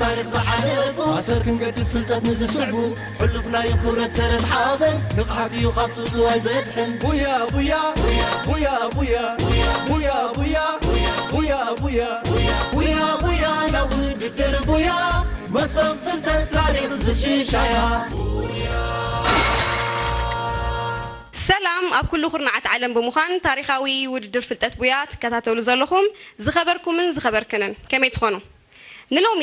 ታሪኽ ዝሓለፉ ኣሰር ክንገድፍ ፍልጠት ንዝስዕቡ ሕሉፍ ናይ ክብረት ሰረት ሓበን ንቕሓት እዩ ካብ ጽውጽዋይ ዘድሕን። ቡያ ቡያ ቡያ ቡያ ቡያ ቡያ ቡያ ቡያ ቡያ ቡያ ቡያ ናብ ውድድር ቡያ መሶብ ፍልጠት ታሪኽ ዝሽሻያ። ሰላም ኣብ ኩሉ ኩርናዓት ዓለም ብምዃን ታሪኻዊ ውድድር ፍልጠት ቡያ ትከታተሉ ዘለኹም ዝኸበርኩምን ዝኸበርክንን ከመይ ትኾኑ? ንሎሚ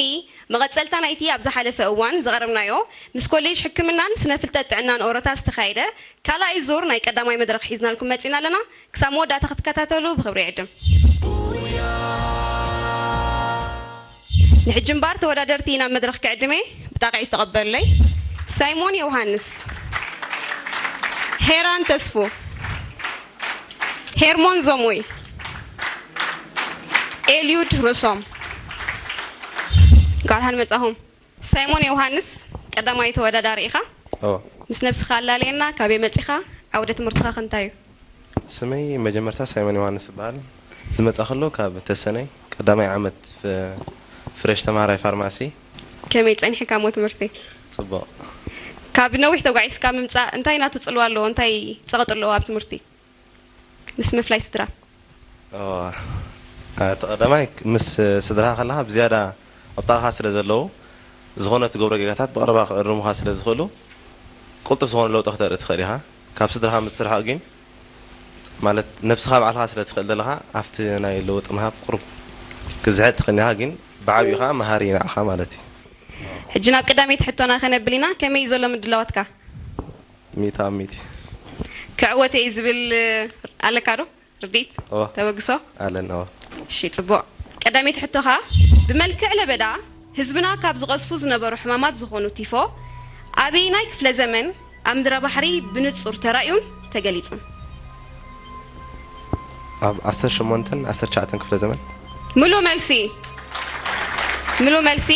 መቐጸልታ ናይቲ ኣብ ዝሓለፈ እዋን ዘቕረብናዮ ምስ ኮሌጅ ሕክምናን ስነ ፍልጠት ጥዕናን ኦሮታ ዝተኻየደ ካልኣይ ዙር ናይ ቀዳማይ መድረኽ ሒዝናልኩም መጺና ኣለና። ክሳብ መወዳእታ ክትከታተሉ ብኽብሪ ይዕድም። ንሕጂ እምባር ተወዳደርቲ ናብ መድረኽ ክዕድሜ ብጣቕዒት ተቐበሉለይ። ሳይሞን ዮሃንስ፣ ሄራን ተስፉ፣ ሄርሞን ዞሙይ፣ ኤልዩድ ርእሶም። እንኳዕ ደሓን መጻኹም። ሳይሞን ዮሃንስ፣ ቀዳማይ ተወዳዳሪ ኢኻ። እዎ። ምስ ነብስኻ ኣላለየና፣ ካበይ መጺኻ፣ ዓውደ ትምህርትኻ ከ እንታይ እዩ? ስመይ መጀመርታ ሳይሞን ዮሃንስ ይበሃል። ዝመጻ ከሎ ካብ ተሰነይ ቀዳማይ ዓመት ፍ-፣ ፍሬሽ ተማሃራይ ፋርማሲ። ከመይ ጸኒሕካ እሞ ትምህርቲ? ጽቡቕ። ካብ ነዊሕ ተጓዒዝካ ምምጻእ እንታይ ናቱ ጽልዋ ኣለዎ? እንታይ ጸቕጢ ኣለዎ ኣብ ትምህርቲ? ምስ ምፍላይ ስድራ? እዋ፣ እቲ ቀዳማይ ምስ ስድራ ከለኻ ብዝያዳ ኣብ ጥቓኻ ስለ ዘለዉ፣ ዝኾነ ትገብሮ ጌጋታት ብቐረባ ክእርሙኻ ስለ ዝኽእሉ፣ ቅልጡፍ ዝኾነ ለውጢ ክተርኢ ትኽእል ኢኻ። ካብ ስድራኻ ምስ ትርሕቕ ግን፣ ማለት ነብስኻ ባዕልኻ ስለ ትኽእል ዘለኻ፣ ኣብቲ ናይ ለውጢ ምሃብ ቁሩብ ክትዝሕል ትኽእል ኢኻ፣ ግን ብዓቢኡ ኸኣ መሃሪ እዩ ንዓኻ ማለት እዩ። ሕጂ ናብ ቀዳመይቲ ሕቶና ከነብል ኢና። ከመይ እዩ ዘሎ ምድላዋትካ? ሚእቲ ኣብ ሚእቲ። ክዕወት እየ ዝብል ኣለካ ዶ? ርድኢት? እወ። ተበግሶ? ኣለን፣ እወ። እሺ፣ ጽቡቕ። ቀዳመይቲ ሕቶኻ፣ ብመልክዕ ለበዳ ህዝብና ካብ ዝቐዝፉ ዝነበሩ ሕማማት ዝኾኑ ቲፎ፣ ኣበየናይ ክፍለ ዘመን ኣብ ምድረ ባሕሪ ብንጹር ተራእዩን ተገሊጹን? ኣብ ዓሰርተ ሸሞንተን ዓሰርተ ትሽዓተን ክፍለ ዘመን። ምሉእ መልሲ። ምሉእ መልሲ።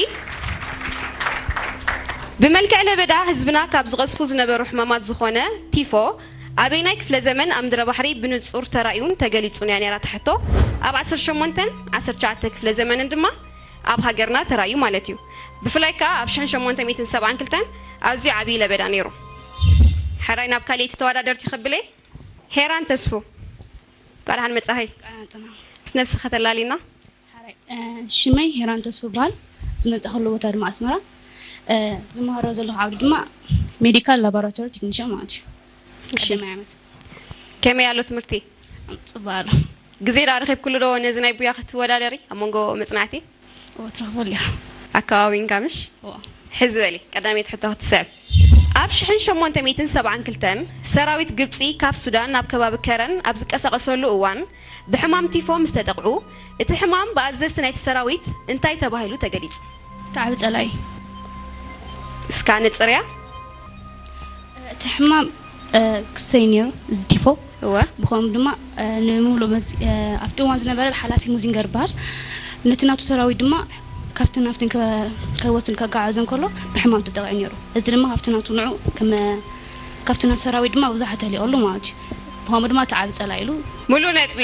ብመልክዕ ለበዳ ህዝብና ካብ ዝቐዝፉ ዝነበሩ ሕማማት ዝኾነ ቲፎ፣ ኣበየናይ ክፍለ ዘመን ኣብ ምድረ ባሕሪ ብንጹር ተራእዩን ተገሊጹን እያ ነይራ እታ ሕቶ። ኣብ ዓሰርተ ሸሞንተን ዓሰርተ ትሽዓተ ክፍለ ዘመንን ድማ ኣብ ሃገርና ተራእዩ ማለት እዩ። ብፍላይ ከኣ ኣብ ሽሕን ሸሞንተ ሚእትን ሰብዓን ክልተን ኣዝዩ ዓብዪ ለበዳ ነይሩ። ሕራይ ናብ ካልኣይቲ ተወዳደርቲ ክብለ፣ ሄራን ተስፉ፣ እንኳዕ ደሓን መጻኺ። እንኳዕ ደሓን ጸናኹ። ምስ ነብስኺ ከተላልይና? ሓራይ፣ እ፣ ሽመይ ሄራን ተስፉ ይበሃል። ዝመጻእኩሉ ቦታ ድማ ኣስመራ። እ፣ ዝመሃሮ ዘለኹ ዓውዲ ድማ ሜዲካል ላቦራቶሪ ቴክኒሽያን ማለት እዩ። እሺ። ቀዳማይ ዓመት። ከመይ ኣሎ ትምህርቲ? ጽቡቕ ኣሎ። ግዜ ደኣ ረኺብክሉ ዶ ነዚ ናይ ቡያ ክትወዳደሪ ኣብ መንጎ መጽናዕቲ? እወ፣ ትረኽበሉ ኢኻ። ኣከዋዊንካ ምሽ? እወ። ሕዚ በሊ፣ ቀዳመይቲ ሕቶ ክትስዕብ። ኣብ ሽሕን ሸሞንተ ሚእትን ሰብዓን ክልተን ሰራዊት ግብጺ ካብ ሱዳን ናብ ከባቢ ከረን ኣብ ዝቀሳቐሰሉ እዋን ብሕማም ቲፎ ምስ ተጠቕዑ፣ እቲ ሕማም ብኣዘዝቲ ናይቲ ሰራዊት እንታይ ተባሂሉ ተገሊጹ? እቲ ዓቢ ጸላኢ። እስካ ነጽርያ። እቲ ሕማም፣ እ፣ ክሰይ ነይሩ፣ እዚ ቲፎ። እወ። ብኸምኡ ድማ፣ እ፣ ንምሉእ መዝ-፣ እ፣ ኣብቲ እዋን ዝነበረ ሓላፊ ሙዚንገር ይበሃል። ነቲ ናቱ ሰራዊት ድማ ካብትን ናብትን ከ-፣ ከይወስን ከጋዓዞ እንከሎ ብሕማም ተጠቒዑ ነይሩ። እዚ ድማ ካብቲ ናቱ ንዑ ከም፣ ካብቲ ናቱ ሰራዊት ድማ ብዙሓት ተሊቐሉ ማለት እዩ። ብኸምኡ ድማ እቲ ዓቢ ጸላኢ ኢሉ። ሙሉእ ነጥቢ።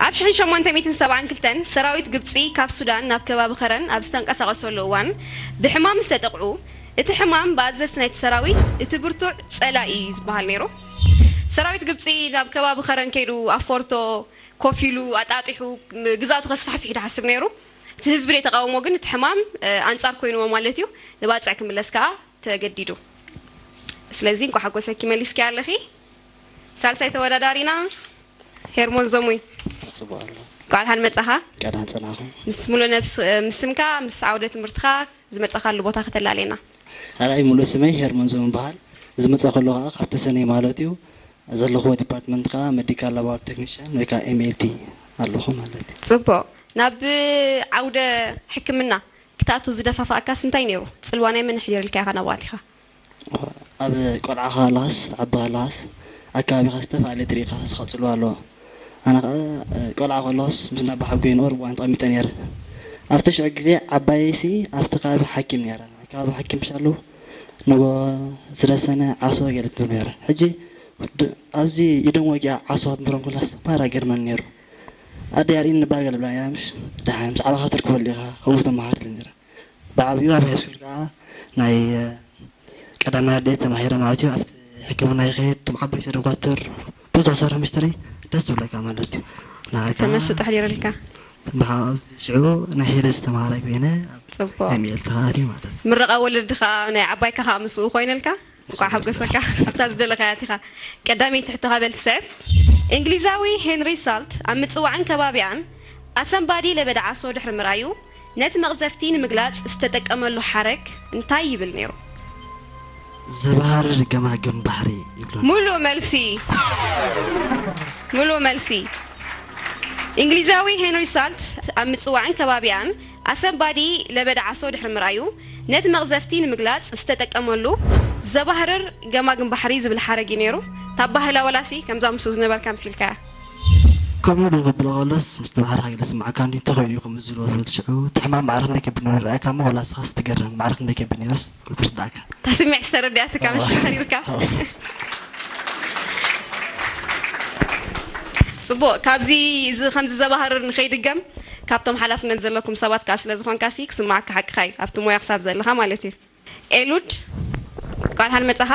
ኣብ ሽሕን ሸሞንተ ሚእትን ሰብዓን ክልተን ሰራዊት ግብጺ ካብ ሱዳን ናብ ከባቢ ከረን ኣብ ዝተንቀሳቐሰሉ እዋን ብሕማም ዝተጠቕዑ፣ እቲ ሕማም ብኣዘዝቲ ናይቲ ሰራዊት እቲ ብርቱዕ ጸላኢ እዩ ዝበሃል ነይሩ። ሰራዊት ግብጺ ናብ ከባቢ ከረን ከይዱ ኣብ ፎርቶ ኮፍ ኢሉ ኣጣጢሑ ግዝኣቱ ከስፋሕፍሕ ይሓስብ ነይሩ። እቲ ህዝቢ ደይ ተቃውሞ ግን እቲ ሕማም፣ እ፣ ኣንጻር ኮይንዎ ማለት እዩ። ንባጽዕ ክምለስ ከኣ ተገዲዱ። ስለዚ እንኳዕ ሓጎሰኪ መሊስኪ ኣለኺ። ሳልሳይ ተወዳዳሪና ሄርሞን ዞሙይ። ጽቡቕ ኣሎ። እንኳዕ ደሓን መጻኻ። እንኳዕ ደሓን ጸናኹም። ምስ ሙሉእ ነብስ-፣ ምስ ስምካ፣ ምስ ዓውደ ትምህርትኻ ዝመጻኻሉ ቦታ ከተላልየና። ኣራይ ሙሉእ ስመይ ሄርሞን ዞሙይ ይበሃል። ዝመጻ ከሎ ከኣ ካብ ተሰነይ ማለት እዩ። ዘለኹዎ ዲፓርትመንት ከኣ ሜዲካል ላቦራቶሪ ቴክኒሽያን ወይ ከኣ ኤም ኤል ቲ ኣለኹ ማለት እዩ። ጽቡቕ። ናብ ዓውደ ሕክምና ክትኣቱ ዝደፋፍኣካስ እንታይ ነይሩ? ጽልዋ ናይ መን ኣሕዲርልካ ኢኻ ናብኡ ኣቲኻ? ኣብ ቆልዓ ከለኻስ፣ ትዓቢ ከለኻስ፣ ኣከባቢኻ ዝተፈላለየ ትርኢ ኢኻ፣ ንስኻ ጽልዋ ኣለዎ። ኣነ ኸኣ፣ ቆልዓ ከለኹስ ምስ ኣቦሓጎይ ንቑሩብ እዋን ተቐሚጠ ነይረ። ኣብቲ ሽዑ ግዜ ዓባየይሲ ኣብቲ ከባቢ ሓኪም ነይራ። ናይ ከባቢ ሓኪም ምሽ ኣለዉ፣ ንጎ፣ ዝረሰነ፣ ዓሶ ገለ ትህብ ነይራ። ሕጂ ድ-፣ ኣብዚ ኢዶም ወጊኣ ዓሶ ክትምህሮም ከላስ ማራ ገርመኒ ነይሩ። ኣደ ያርኢን ንባል ገለብላ እያ ምሽ ደሓን ምስ ዓበኻ ትርከበሉ ኢኻ ከምኡ ተመሃር ኢለ ነይረ። ብዓብዩ ኣብ ሃይስኩል ከዓ ናይ ቀዳማይ ኣደ ተማሂረ ማለት እዩ። ኣብቲ ሕክምና ይኸይድ ቶም ዓበይቲ ዶኳተር ብዙሕ ሰራሕ ምሽትሪ ደስ ዝብለካ ማለት እዩ። ንዓካ ተመስጦ ኣሕዲረልካ። ብሓ- ሽዑ ናይ ሄደ ዝተማሃረ ኮይነ ኣብ ፅቡቅ። ናይ ሚኤል ተኻዲ ማለት እዩ። ምረቃ ወለዲ ከዓ ናይ ዓባይካ ከዓ ምስኡ ኮይነልካ። እንኳዕ ሓጎሰካ። ኣብታ ዝደለካያ እቲኻ። ቀዳመይቲ ሕቶ ካበል ትስዕብ። እንግሊዛዊ ሄንሪ ሳልት ኣብ ምጽዋዕን ከባቢኣን ኣሰንባዲ ለበዳ ዓሶ ድሕሪ ምርኣዩ ነቲ መቕዘፍቲ ንምግላጽ ዝተጠቀመሉ ሓረግ እንታይ ይብል ነይሩ? ዘባህር ገማግም ባሕሪ ይብሎ። ሙሉእ መልሲ። ሙሉእ መልሲ። እንግሊዛዊ ሄንሪ ሳልት ኣብ ምጽዋዕን ከባቢኣን ኣሰንባዲ ለበዳ ዓሶ ድሕሪ ምርኣዩ ነቲ መቕዘፍቲ ንምግላጽ ዝተጠቀመሉ ዘባህርር ገማግም ባሕሪ ዝብል ሓረግ እዩ ነይሩ። ታባህላ ወላሲ ከምዛ ምስኡ ዝነበርካ ምሲልካያ። ከምኡ ዶ ክብሎ ከሎስ ምስቲ ባሕሪ ሓገለ ስማዕካ እንዲ እንተኮይኑ እዩ ከምኡ ዝብሎ ዝብል ሽዑ እቲ ሕማም ማዕረ ክንደይ ከቢድ ነይሩ ይረኣየካ እሞ ወላ ስኻስ ትገርም ማዕረ ክንደይ ከቢድ ነይሩስ ክርዳእካ። እታ ስምዒት ዝተረድኣትካ ምሽ ተኸሪርካ። ፅቡቅ። ካብዚ እዚ ከምዚ ዘባህርር ንኸይድገም ካብቶም ሓላፍነት ዘለኩም ሰባት ከዓ ስለ ዝኾንካ ሲ ክስማዓካ ሓቅኻ እዩ። ኣብቲ ሞያ ክሳብ ዘለኻ ማለት እዩ። ኤሉድ፣ ቋድሓን መጻኻ።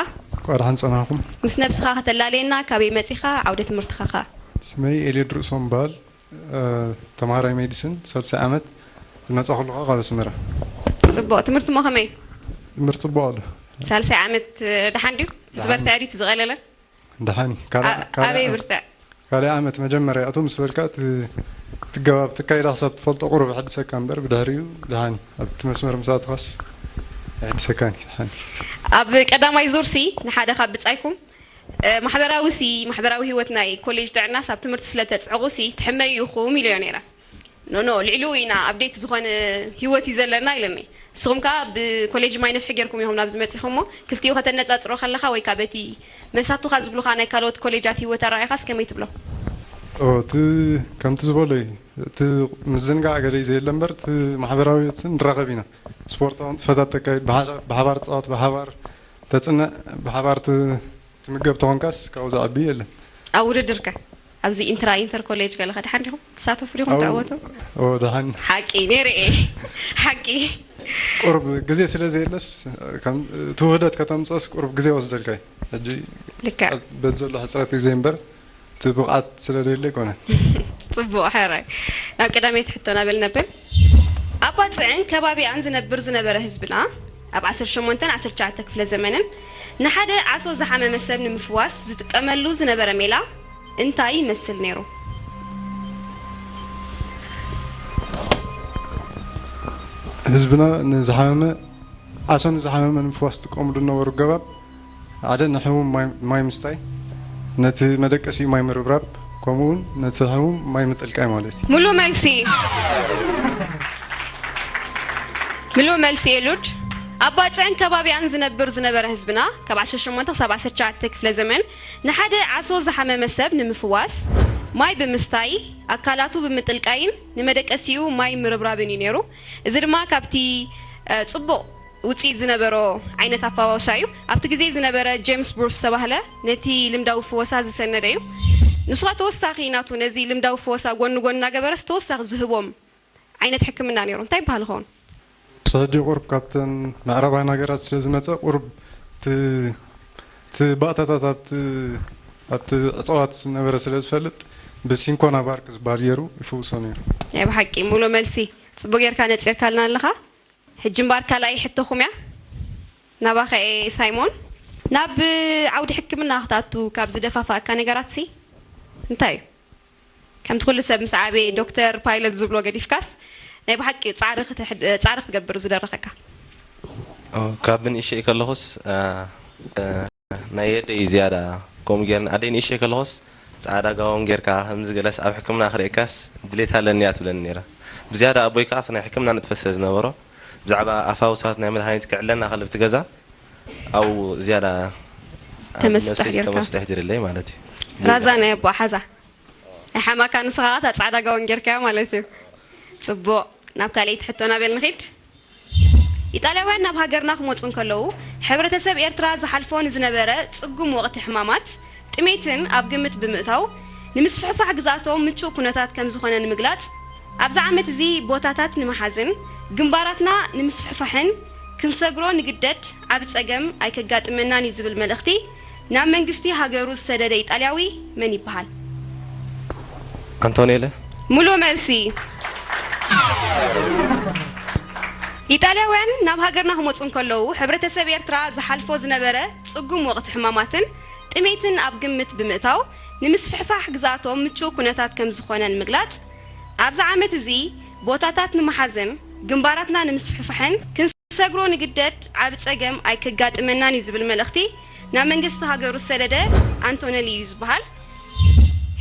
ቋድሓን ጸናኹም። ምስ ነብስኻ ከተላለየና፣ ካበይ መጺኻ፣ ዓውደ ትምህርትኻ ኸ? ስመይ ኤልዮድ ርእሶም በሃል። ተምሃራይ ሜዲሲን ሳልሳይ ዓመት። ዝመጻኹ ኣለኹ ካብ ኣስመራ። ጽቡቕ። ትምህርቲ እሞ ከመይ? ትምህርቲ ጽቡቕ ኣሎ። ሳልሳይ ዓመት ደሓን ድዩ? ትዝበርትዐ ድዩ? ትዝቐለለ? ደሓን እዩ። ኣበይ ብርትዕ? ካልኣይ ዓመት መጀመርያ እቱ ምስ በልካ እቲ ገባብ ትካይዳ ክሳብ ትፈልጦ ቁሩብ ሕድሰካ እምበር ብድሕሪኡ ደሓን እዩ። ኣብቲ መስመር ምስ ኣተኻስ ኣይሕድሰካን እዩ። ደሓን እዩ። ኣብ ቀዳማይ ዙር ሲ ንሓደ ካብ ብጻይኩም ማሕበራዊ ሲ ማሕበራዊ ህይወት ናይ ኮሌጅ ጥዕናስ ኣብ ትምህርቲ ስለ ተጽዕቑ ሲ ትሕመዩ ኢኹም ኢለዮ ነይረ። ኖ ኖ ልዕሊኡ ኢና ኣብዴት ዝኾነ ህይወት እዩ ዘለና ኢለኒ። ንስኹም ከኣ ብኮሌጅ ማይ ነፍሒ ጌርኩም ኢኹም ናብዚ መጺኹም እሞ ክልቲኡ ከተነጻጽሮ ከለኻ ወይ ከኣ በቲ መሳቱኻ ዝብሉኻ ናይ ካልኦት ኮሌጃት ህይወት ኣረኣእኻስ ከመይ ትብሎ? ኦ እቲ ከምቲ ዝበሎ እዩ እቲ ምዝንጋዕ ገለ እዩ ዘየለ እምበር እቲ ማሕበራዊ ህይወት ንራኸብ ኢና ስፖርታዊ ንጥፈታት ተካይድ ብሓባር ትፃወት ብሓባር ተፅንዕ ብሓባር ትምገብ ተኾንካስ ካብኡ ዝዓቢ የለን። ኣብ ውድድር ከ? ኣብዚ ኢንትራ ኢንተር ኮሌጅ ገለ ከ ደሓን ዲኹም? ትሳተፉ ዲኹም ትዕወቱ? ኦ ደሓን። ሓቂ ነይረ እየ። ሓቂ። ቁሩብ ግዜ ስለ ዘየለስ እቲ ውህደት ከተምፅኦስ ቁሩብ ግዜ ይወስደልካ እዩ። ሕጂ ልክዕ። በቲ ዘሎ ሕፅረት ግዜ እምበር እቲ ብቕዓት ስለ ዘየለ ኣይኮነን። ፅቡቕ ሕራይ። ናብ ቀዳመይቲ ሕቶና በል ነብል። ኣብ ባፅዕን ከባቢኣን ዝነብር ዝነበረ ህዝብና ኣብ ዓሰርተ ሸሞንተን ዓሰርተ ትሽዓተ ክፍለ ዘመንን ንሓደ ዓሶ ዝሓመመ ሰብ ንምፍዋስ ዝጥቀመሉ ዝነበረ ሜላ እንታይ ይመስል ነይሩ? ህዝብና ንዝሓመመ ዓሶ ንዝሓመመ ንምፍዋስ ዝጥቀምሉ ዝነበሩ ገባብ ሓደ ንሕሙም ማይ ምስታይ፣ ነቲ መደቀሲኡ ማይ ምርብራብ፣ ከምኡ እውን ነቲ ሕሙም ማይ ምጥልቃይ ማለት እዩ። ምሉእ መልሲ። ምሉእ መልሲ ኤሉድ። ኣብ ባጽዕን ከባቢኣን ዝነብር ዝነበረ ህዝብና ካብ ዓሰርተ ሸሞንተ ክሳብ ዓሰርተ ትሽዓተ ክፍለ ዘመን ንሓደ ዓሶ ዝሓመመ ሰብ ንምፍዋስ ማይ ብምስታይ ኣካላቱ ብምጥልቃይን ንመደቀሲኡ ማይ ምርብራብን እዩ ነይሩ። እዚ ድማ ካብቲ ጽቡቕ ውፅኢት ዝነበሮ ዓይነት ኣፈዋውሳ እዩ። ኣብቲ ግዜ ዝነበረ ጄምስ ብሩስ ዝተባህለ ነቲ ልምዳዊ ፍወሳ ዝሰነደ እዩ። ንሱ ተወሳኺ ናቱ ነዚ ልምዳዊ ፍወሳ ጎኒ ጎኒ እናገበረስ ተወሳኺ ዝህቦም ዓይነት ሕክምና ነይሩ እንታይ ይበሃል ይኸውን? ሕጂ ቁሩብ ካብተን ምዕራባውያን ሃገራት ስለ ዝመፀ ቁሩብ እቲ ባእታታት ኣብቲ ኣብቲ እፅዋት ዝነበረ ስለ ዝፈልጥ ብሲንኮና ባርክ ዝበሃል ገይሩ ይፍውሶ ነይሩ። ናይ ብሓቂ ሙሉ መልሲ ፅቡቅ ጌርካ ነፂርካልና ኣለኻ። ሕጂ እምበኣር ካልኣይ ሕቶኹም እያ ናባኸ እየ ሳይሞን። ናብ ዓውዲ ሕክምና ክትኣቱ ካብ ዝደፋፍኣካ ነገራት ሲ እንታይ እዩ? ከምቲ ኩሉ ሰብ ምስ ዓበየ ዶክተር ፓይለት ዝብሎ ገዲፍካስ ናይ ብሓቂ ፃዕሪ ክትገብር ዝደረኸካ? ካብ ብንእሽተይ ከለኹስ ናይ የደይ ዝያዳ ከምኡ ጌርኒ ኣደይ ንእሽተይ ከለኹስ ጻዕዳ ጋውን ጌርካ ከምዚ ገለስ ኣብ ሕክምና ክርእየካስ ድሌት ኣለኒ እያ ትብለኒ ነይራ። ብዝያዳ ኣቦይ ከኣ ኣብቲ ናይ ሕክምና ንጥፈት ስለ ዝነበሮ ብዛዕባ ኣፋውሳት ናይ መድሃኒት ክዕለና ከሎ ኣብቲ ገዛ ኣብኡ ዝያዳ ኣብ ተመስጦ ነብሰይ ኣሕዲርካ። ዝተመስጦ ኣሕዲርለይ ማለት እዩ። ራዛ ናይ ኣቦ ሓዛ ኣይሓማካ ንስኻ እታ ጻዕዳ ጋውን ጌርካያ ማለት እዩ። ጽቡቕ ናብ ካልኣይቲ ሕቶና በል ንኺድ። ኢጣልያውያን ናብ ሃገርና ክመጹ እንከለዉ፣ ሕብረተሰብ ኤርትራ ዝሓልፎ ንዝነበረ ጽጉም ወቕቲ ሕማማት፣ ጥሜትን ኣብ ግምት ብምእታው፣ ንምስፍሕፋሕ ግዝኣቶም ምቹእ ኩነታት ከም ዝኾነ ንምግላጽ፣ ኣብዚ ዓመት እዚ ቦታታት ንምሓዝን ግንባራትና ንምስፍሕፋሕን ክንሰግሮ ንግደድ ዓቢ ጸገም ኣይከጋጥመናን እዩ ዝብል መልእኽቲ ናብ መንግስቲ ሃገሩ ዝሰደደ ኢጣልያዊ መን ይበሃል? ኣንቶኔለ። ሙሉእ መልሲ። ኢጣልያውያን ናብ ሃገርና ክመጹ እንከለዉ፣ ሕብረተሰብ ኤርትራ ዝሓልፎ ዝነበረ ጽጉም ወቕቲ ሕማማትን ጥሜትን ኣብ ግምት ብምእታው፣ ንምስፍሕፋሕ ግዝኣቶም ምቹእ ኩነታት ከም ዝኾነ ንምግላጽ፣ ኣብዚ ዓመት እዚ ቦታታት ንምሓዝን ግንባራትና ንምስፍሕፋሕን ክንሰግሮ ንግደድ ዓቢ ጸገም ኣይከጋጥመናን እዩ ዝብል መልእኽቲ ናብ መንግስቲ ሃገሩ ዝሰደደ ኣንቶነሊ እዩ ዝበሃል።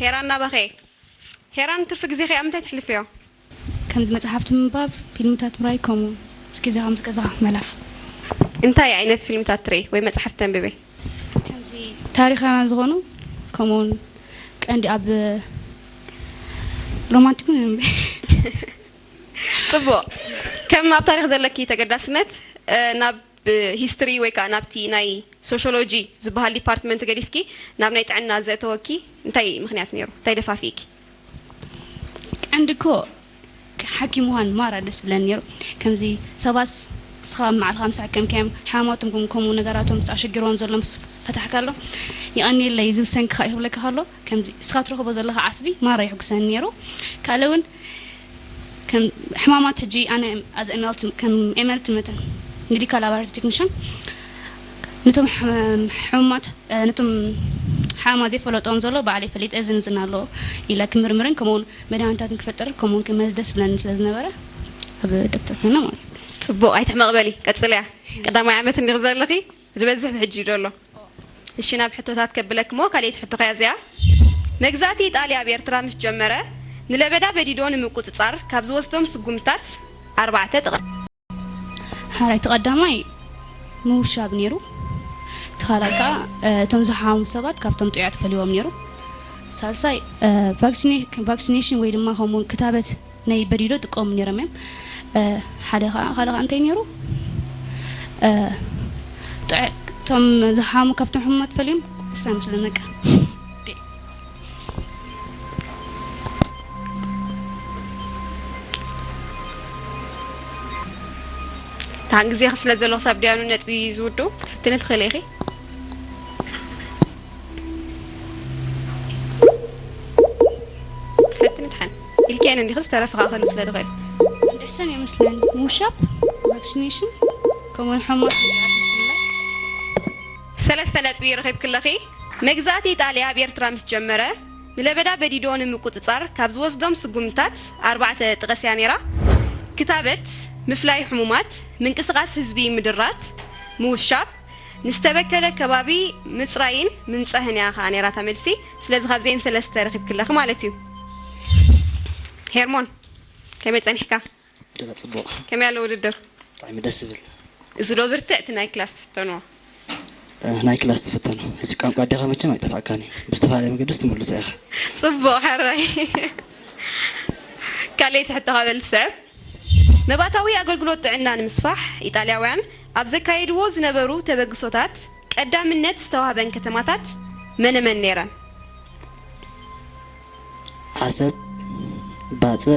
ሄራን ናባኸ። ሄራን፣ ትርፊ ግዜኺ ኣብ ምንታይ ተሕልፍዮ? ከምዚ መጽሓፍቲ ምንባብ፣ ፊልምታት ምርኣይ፣ ከምኡ ምስ ግዜኻ ምስ ገዛኻ ምሕላፍ። እንታይ ዓይነት ፊልምታት ትርኢ ወይ መጽሓፍቲ ተንብቢ? ከምዚ ታሪኻውያን ዝኾኑ፣ ከምኡውን ቀንዲ ኣብ ሮማንቲክ እውን የንብብ። ጽቡቕ። ከም ኣብ ታሪኽ ዘለኪ ተገዳስነት፣ እ፣ ናብ ሂስትሪ ወይ ከኣ ናብቲ ናይ ሶሽዮሎጂ ዝበሃል ዲፓርትመንት ገዲፍኪ ናብ ናይ ጥዕና ዘእተወኪ እንታይ ምኽንያት ነይሩ? እንታይ ደፋፊእኪ? ቀንዲ እኮ ሓኪም ምዃን ማራ ደስ ብለኒ ነይሩ። ከምዚ ሰባትስ ንስኻ ኣብ መዓልኻ ምስ ሓከምካዮም፣ ሕማማቶም ከም-፣ ከምኡ ነገራቶም ኣሸጊርዎም ዘሎ ምስ ፈታሕካሎም፣ "የቐንየለይ፣ እዚ ውሳኔ ክኻ" ይብለካ ከሎ፣ ከምዚ ንስኻ ትረኽቦ ዘለኻ ዓስቢ ማራ የሕጉሰኒ ነይሩ። ካልእ እውን ከም ሕማማት ሕጂ ኣነ as a M L ት-፣ ከም M L ት መተን ሜዲካል ላቦራቶሪ ቴክኒሻን ነቶም ሕም-፣ ሕሙማት፣ እ፣ ነቶም ሓማ ዘይፈለጦም ዘሎ ባዕለይ ፈሊጠ እዚ ንዝና ኣሎ ኢለ ክምርምርን ከምኡውን መድሃኒታትን ክፈጥር ከምኡውን ክመዝ ደስ ዝብለኒ ስለ ዝነበረ ኣብ ዶክተር ኮይነ ማለት እዩ። ጽቡቕ፣ ኣይትሕመቕ በሊ፣ ቀጽልያ። ቀዳማይ ዓመት እንዲኺ ዘለኺ፣ ዝበዝሕ ብሕጂ እዩ ዘሎ። እሺ፣ ናብ ሕቶታት ከብለክ እሞ፣ ካልኣይቲ ሕቶ ከያ እዚኣ። መግዛእቲ ኢጣልያ ኣብ ኤርትራ ምስ ጀመረ፣ ንለበዳ በዲዶ ንምቁጽጻር ካብ ዝወስዶም ስጉምታት ኣርባዕተ ጥቐስ። ሓራይ፣ እቲ ቀዳማይ ምውሻብ ነይሩ። እቲ ካልኣይ ከኣ፣ እ፣ እቶም ዝሓሙ ሰባት ካብቶም ጥዑያት ፈልዎም ነይሩ። ሳልሳይ፣ እ፣ ቫክሲኔ-፣ ቫክሲኔሽን ወይ ድማ ከምኡ ክታበት ናይ በዲዶ ጥቀሙ ነይሮም እዮም። እ፣ ሓደ ኸዓ፣ ካልእ ኸዓ እንታይ ነይሩ? እ፣ ጥዑ-፣ እቶም ዝሓሙ ካብቶም ሕሙማት ፈልዮም እሳ ምስለነካ። ደሓን ግዜኺ ስለ ዘሎ ክሳብ ድያኑ ነጥቢ ዝውድኡ ክትፍትኒ ትኽእሊ ኢኺ። ፈትኒ ድሓን ኢልክየን እንዲኺ፣ ዝተረፈ ከኣ ክህሉ ስለ ዝኽእል። ደሰን የመስለን። ምውሻብ፣ ቫክሲኔሽን፣ ከምኡውን ሕሙማት። ሰለስተ ነጥቢ ረኺብኪ ኣለኺ። መግዛእቲ ኢጣልያ ኣብ ኤርትራ ምስ ጀመረ፣ ንለበዳ በዲዶ ንምቁጽጻር ካብ ዝወስዶም ስጉምታት ኣርባዕተ ጥቐስያ ነይራ። ክታበት፣ ምፍላይ ሕሙማት፣ ምንቅስቓስ ህዝቢ ምድራት፣ ምውሻብ፣ ንዝተበከለ ከባቢ ምጽራይን ምንጻህን እያ ከኣ ነይራ እታ መልሲ። ስለዚ ካብዚኤን ሰለስተ ረኺብኪ ኣለኺ ማለት እዩ። ሄርሞን፣ ከመይ ጸኒሕካ? ደላ ጽቡቕ። ከመይ ኣሎ ውድድር? ብጣዕሚ ደስ ዝብል። እዚ ዶ ብርትዕ እቲ ናይ ክላስ ትፍተንዎ? እ፣ ናይ ክላስ ትፍተኑ። እዚ ቋንቋ ኣዴኻ መቸም ኣይጠፍኣካን እዩ። ብዝተፈላለየ መገዲ ትምልሶ ኢኻ። ጽቡቕ፣ ሕራይ። ካልኣይቲ ሕቶ ካብ በል ትስዕብ። መባእታዊ ኣገልግሎት ጥዕና ንምስፋሕ ኢጣልያውያን ኣብ ዘካየድዎ ዝነበሩ ተበግሶታት ቀዳምነት ዝተዋህበን ከተማታት መነመን ነይረን? ዓሰብ፣ ባጽዕ፣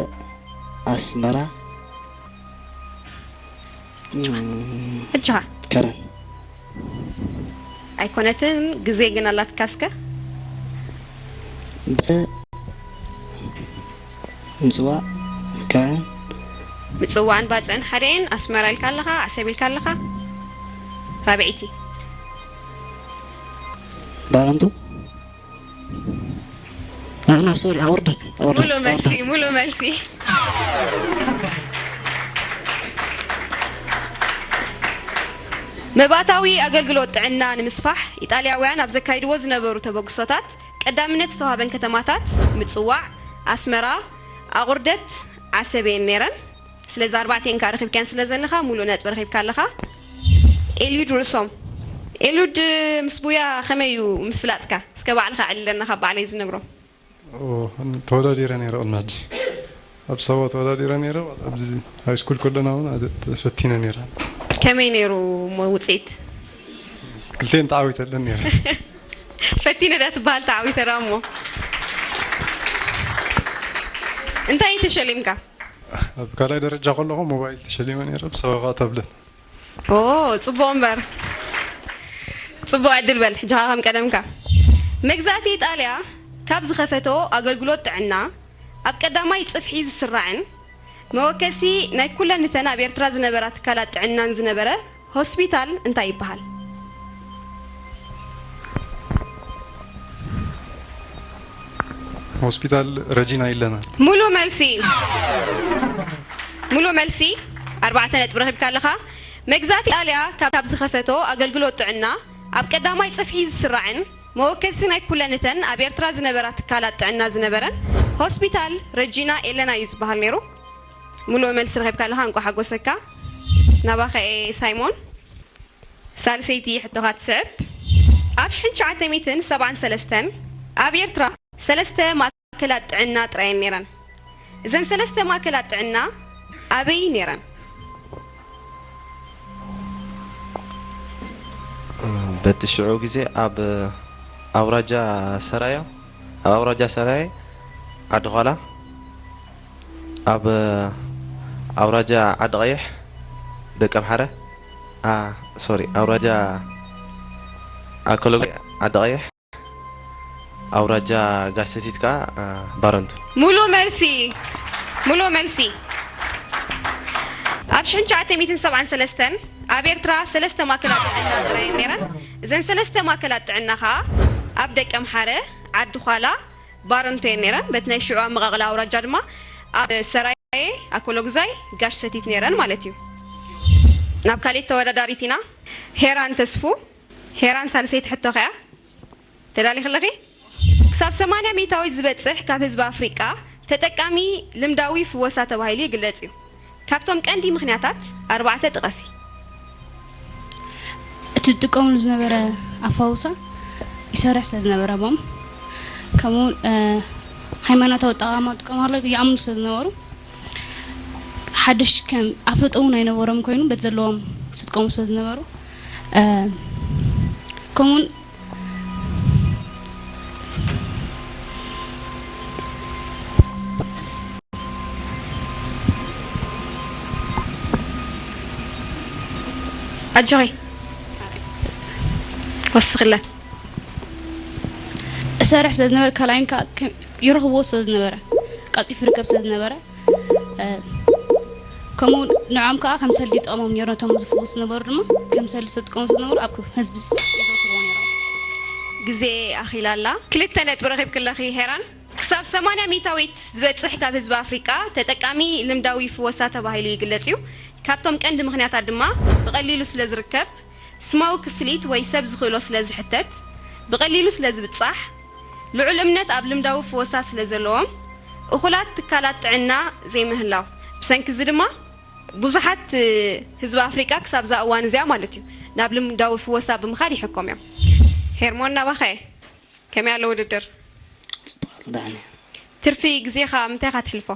ኣስመራ፣ እም፣ እጅኻ። ከረን። ኣይኮነትን፣ ግዜ ግን ኣላትካ እስከ። ባጽዕ፣ ምጽዋዕ፣ ከረን። ምጽዋዕን ባጽዕን ሓደ እየን። ኣስመራ ኢልካ ኣለኻ፣ ዓሰብ ኢልካ ኣለኻ። ራብዐይቲ። ባረንቱ። ኣና፣ ሶሪ፣ ኣውርደት፣ ኣውርደት፣ ሙሉ መልሲ፣ ኣውርደት። ሙሉ መልሲ። መባእታዊ ኣገልግሎት ጥዕና ንምስፋሕ ኢጣልያውያን ኣብ ዘካይድዎ ዝነበሩ ተበግሶታት ቀዳምነት ዝተዋህበን ከተማታት ምጽዋዕ፣ ኣስመራ፣ ኣቑርደት፣ ዓሰብ እየን ነይረን። ስለዚ ኣርባዕተን ከኣ ረኺብካየን ስለ ዘለኻ፣ ሙሉእ ነጥቢ ረኺብካ ኣለኻ። ኤልዩድ ርእሶም። ኤልዩድ፣ ምስ ቡያ ከመይ እዩ ምፍላጥካ? እስከ ባዕልኻ ኣዕልለና፣ ካብ ባዕለይ ዝነግሮ። ኦ፣ ተወዳዲረ ነይረ ቅድሚ ሕጂ። ኣብ ሳዋ ተወዳዲረ ነይረ፣ ኣብዚ ሃይ ስኩል ከለና እውን ኣደ-፣ ተፈቲነ ነይረ። ከመይ ነይሩ እሞ ውጽኢት? ክልቴን ተዓዊተለን ነይረ። ፈቲነ ድያ ትበሃል ተዓዊተ ደኣ እሞ? እንታይ ተሸሊምካ? ኣብ ካልኣይ ደረጃ ከለኹ ሞባይል ተሸሊመ ነይረ፣ ብሰበኻ ታብለት። ኦ፣ ጽቡቕ እምበር። ጽቡቕ ዕድል በል፣ ሕጂ ኸኣ ከም ቀደምካ። መግዛእቲ ኢጣልያ ካብ ዝኸፈቶ ኣገልግሎት ጥዕና ኣብ ቀዳማይ ጽፍሒ ዝስራዕን መወከሲ ናይ ኩለን እተን ኣብ ኤርትራ ዝነበራ ትካላት ጥዕናን ዝነበረ ሆስፒታል እንታይ ይበሃል? ሆስፒታል ረጂና ኢለና። ሙሉ መልሲ፣ ሙሉ መልሲ፣ ኣርባዕተ ነጥቢ ረኺብካ ኣለኻ። መግዛእቲ ኢጣልያ ካብ ዝኸፈቶ ኣገልግሎት ጥዕና ኣብ ቀዳማይ ጽፍሒ ዝስራዕን መወከሲ ናይ ኩለን እተን ኣብ ኤርትራ ዝነበራ ትካላት ጥዕና ዝነበረን ሆስፒታል ረጂና ኤለና እዩ ዝበሃል ነይሩ። ሙሉእ መልሲ ረኺብካ ኣለኻ፣ እንቋዕ ሓጎሰካ። ናባኸ እየ ሳይሞን። ሳልሰይቲ ሕቶኻ ትስዕብ። ኣብ ሽሕን ትሽዓተ ሚእትን ሰብዓን ሰለስተን ኣብ ኤርትራ ሰለስተ ማእከላት ጥዕና ጥራየን ነይረን። እዘን ሰለስተ ማእከላት ጥዕና ኣበይ ነይረን? በቲ ሽዑ ግዜ ኣብ ኣውራጃ ሰራዮ ኣብ ኣውራጃ ሰራየ ዓዲ ዃላ ኣብ ኣውራጃ ዓዲ ቀይሕ ደቀምሓረ ሶሪ ኣውራጃ ኣከሎጉ ዓዲ ቀይሕ ኣውራጃ ጋሰቲት ከዓ ባረንቱ። ሙሉ መልሲ፣ ሙሉ መልሲ። ኣብ ሽሕን ትሽዓተ ሚእትን ሰብዓን ሰለስተን ኣብ ኤርትራ ሰለስተ ማእከላት ጥዕና ጥራይ እየን ነይረን። እዘን ሰለስተ ማእከላት ጥዕና ከዓ ኣብ ደቀምሓረ፣ ዓዲ ዃላ፣ ባረንቱ እየን ነይረን። በቲ ናይ ሽዑ ኣመቓቕላ ኣውራጃ ድማ ኣብ ሰራየ፣ ኣኮሎጉዛይ፣ ጋሽ ሰቲት ነይረን ማለት እዩ። ናብ ካሊእ ተወዳዳሪት ኢና። ሄራን ተስፉ። ሄራን ሳልሰይቲ ሕቶኺ እያ። ተዳሊኺ ኣለኺ? ክሳብ ሰማንያ ሚእታዊት ዝበጽሕ ካብ ህዝቢ ኣፍሪቃ ተጠቃሚ ልምዳዊ ፍወሳ ተባሂሉ ይግለጽ እዩ። ካብቶም ቀንዲ ምኽንያታት ኣርባዕተ ጥቐሲ። እቲ ዝጥቀምሉ ዝነበረ ኣፋውሳ ይሰርሕ ስለ ዝነበረ ቦም ከምኡ ሃይማኖታዊ ኣጠቓቕማ ዝጥቀምሉ ይኣምኑ ስለ ዝነበሩ ሓድሽ ከም ኣፍልጦ እውን ኣይነበሮም ኮይኑ በቲ ዘለዎም ዝጥቀሙ ስለ ዝነበሩ ከምኡውን ኣጆኺ ወስኽለን እሰርሕ ስለ ዝነበረ ካልኣይን ከዓ ይረኽብዎ ስለ ዝነበረ ቀልጢፉ ይርከብ ስለ ዝነበረ ከምኡ ንዖም ከዓ ከም ሰልዲ ጠቕሞም ነይሩ ነቶም ዝፍውስ ዝነበሩ ድማ ከም ሰልዲ ተጥቀሙ ዝነበሩ ኣብ ህዝቢ ይዘውትርዎ ነይሮም ግዜ ኣኺላ ኣላ ክልተ ነጥቢ ረኺብክለኺ ሄራን ክሳብ ሰማንያ ሚእታዊት ዝበጽሕ ካብ ህዝቢ ኣፍሪቃ ተጠቃሚ ልምዳዊ ፍወሳ ተባሂሉ ይግለጽ እዩ ካብቶም ቀንዲ ምኽንያታት ድማ ብቐሊሉ ስለ ዝርከብ ስማዊ ክፍሊት ወይ ሰብ ዝኽእሎ ስለ ዝሕተት ብቐሊሉ ስለ ዝብጻሕ ልዑል እምነት ኣብ ልምዳዊ ፍወሳ ስለ ዘለዎም እኹላት ትካላት ጥዕና ዘይምህላው ብሰንኪ እዚ ድማ ብዙሓት ህዝቢ ኣፍሪቃ ክሳብ እዛ እዋን እዚኣ ማለት እዩ ናብ ልምዳዊ ፍወሳ ብምኻድ ይሕኮም እዮም ሄርሞን ናባኸ ከመይ ኣሎ ውድድር ፅቡቅ ኣሎ ዳኒ ትርፊ ግዜኻ ምንታይ ኢኻ ትሕልፎ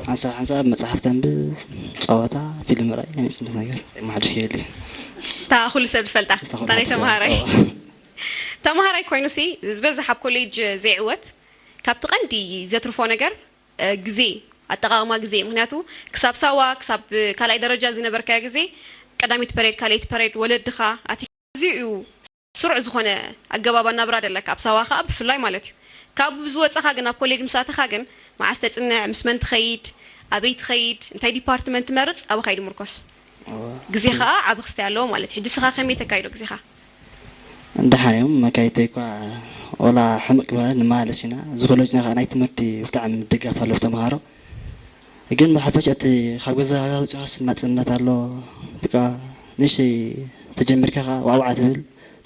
ሓንሳብ ሓንሳብ መፅሓፍ ተንብብ ፀወታ ፊልም ርኣይ ናይ ፅንት ነገር የመሓድሽ የለ እታ ኩሉ ሰብ ዝፈልጣ እታ ናይ ተምሃራይ ተምሃራይ ኮይኑ ሲ ዝበዝሕ ኣብ ኮሌጅ ዘይዕወት ካብቲ ቀንዲ ዘትርፎ ነገር ግዜ ኣጠቃቅማ ግዜ ምክንያቱ ክሳብ ሳዋ ክሳብ ካልኣይ ደረጃ ዝነበርካዮ ግዜ ቀዳሚት ፐሬድ ካልኣይቲ ፐሬድ ወለድኻ ኣቲ እዚ እዩ ስሩዕ ዝኾነ ኣገባብ ኣናብራ ደለካ ኣብ ሳዋ ከዓ ብፍላይ ማለት እዩ ካብ ዝወፀኻ ግን ኣብ ኮሌጅ ምስ ኣተኻ ግን መዓስ ተፅንዕ ምስ መን ትኸይድ ኣበይ ትኸይድ እንታይ ዲፓርትመንት ትመርፅ ኣበኻ እዩ ድምርኮስ ግዜ ከዓ ዓቢ ክስታይ ኣለዎ ማለት እዩ ሕጂ ስኻ ከመይ ተካይዶ ግዜኻ እንድሓን እዮም መካይተይ እኳ ወላ ሕምቅ ክበሃል ንመላለስ ኢና እዚ ኮሌጅና ከዓ ናይ ትምህርቲ ብጣዕሚ ምድጋፍ ኣለዎ ተምሃሮ ግን ብሓፈሽ እቲ ካብ ገዛ ውፅኻስ ናፅነት ኣሎ ብቃ ንእሽተይ ተጀሚርካ ከዓ ዋዕዋዕ ትብል